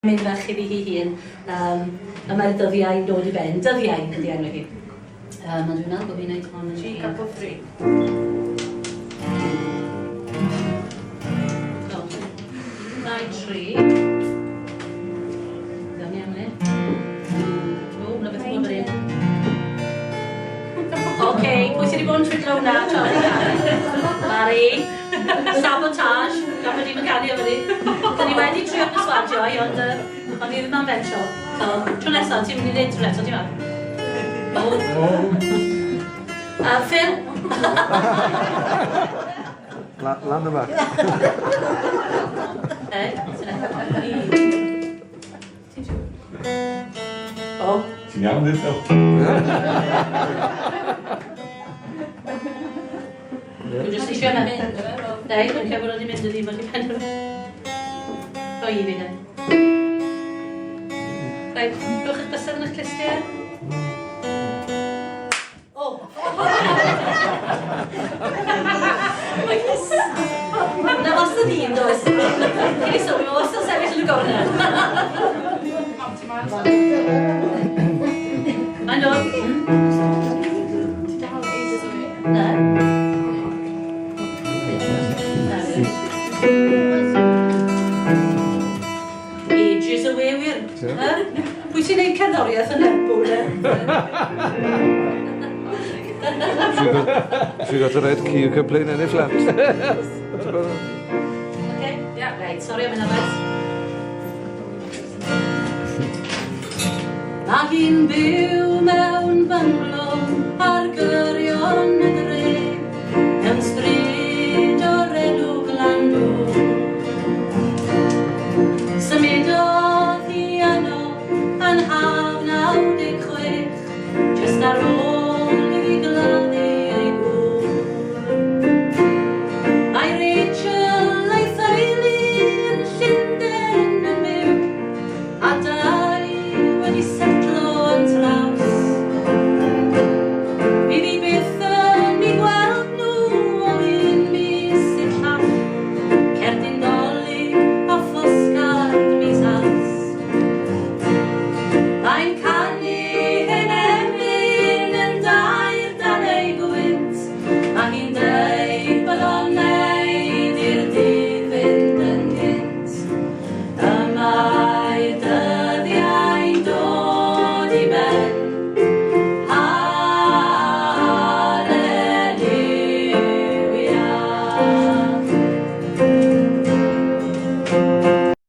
Mynd fach iddi hi hun, a mae'r dyddiau'n dod i ben. Dyddiau ydy enw hi. Ond dwi'n meddwl bod fi'n gwneud hon yn G couple 3. So, 2, 3. Gawn ni am hynny. O, na beth bod yn. Oce, pwy sydd wedi bod yn twidlo hwnna? Charlie Mari. Sabotage. Gan bod ni'n canu am hynny. Dyn ni wedi trio perswadio i, ond o'n i ddim am fentro. So, tro nesaf, ti'n mynd i wneud tro nesaf, ti'n meddwl? O. Phil? Lan yma. Ti'n siŵr? O. Ti'n iawn, dweud, Phil? Dwi'n jyst eisiau yna. Neu, dwi'n credu bod wedi mynd yn ddim wedi penderfynu. Rhoi i fi de. Reit, rhowch eich bysedd yn eich clustiau. O! Na wastad un, does? Cyn i sylwi, mae wastad sefyll yn y gornel. Mae'n dod. Ti dal ages away. Na. Ages away, wir. Pwy sy'n neud cerddoriaeth yn Lerpwl, e? If you got the right key, you can play in any flat. Okay, yeah, right, sorry am hynna, boys. Mae hi'n byw mewn bynglo ar gyrion y dre, mewn stryd o'r enw Glandŵr. Symudodd hi yno yn haf 96, jyst ar ôl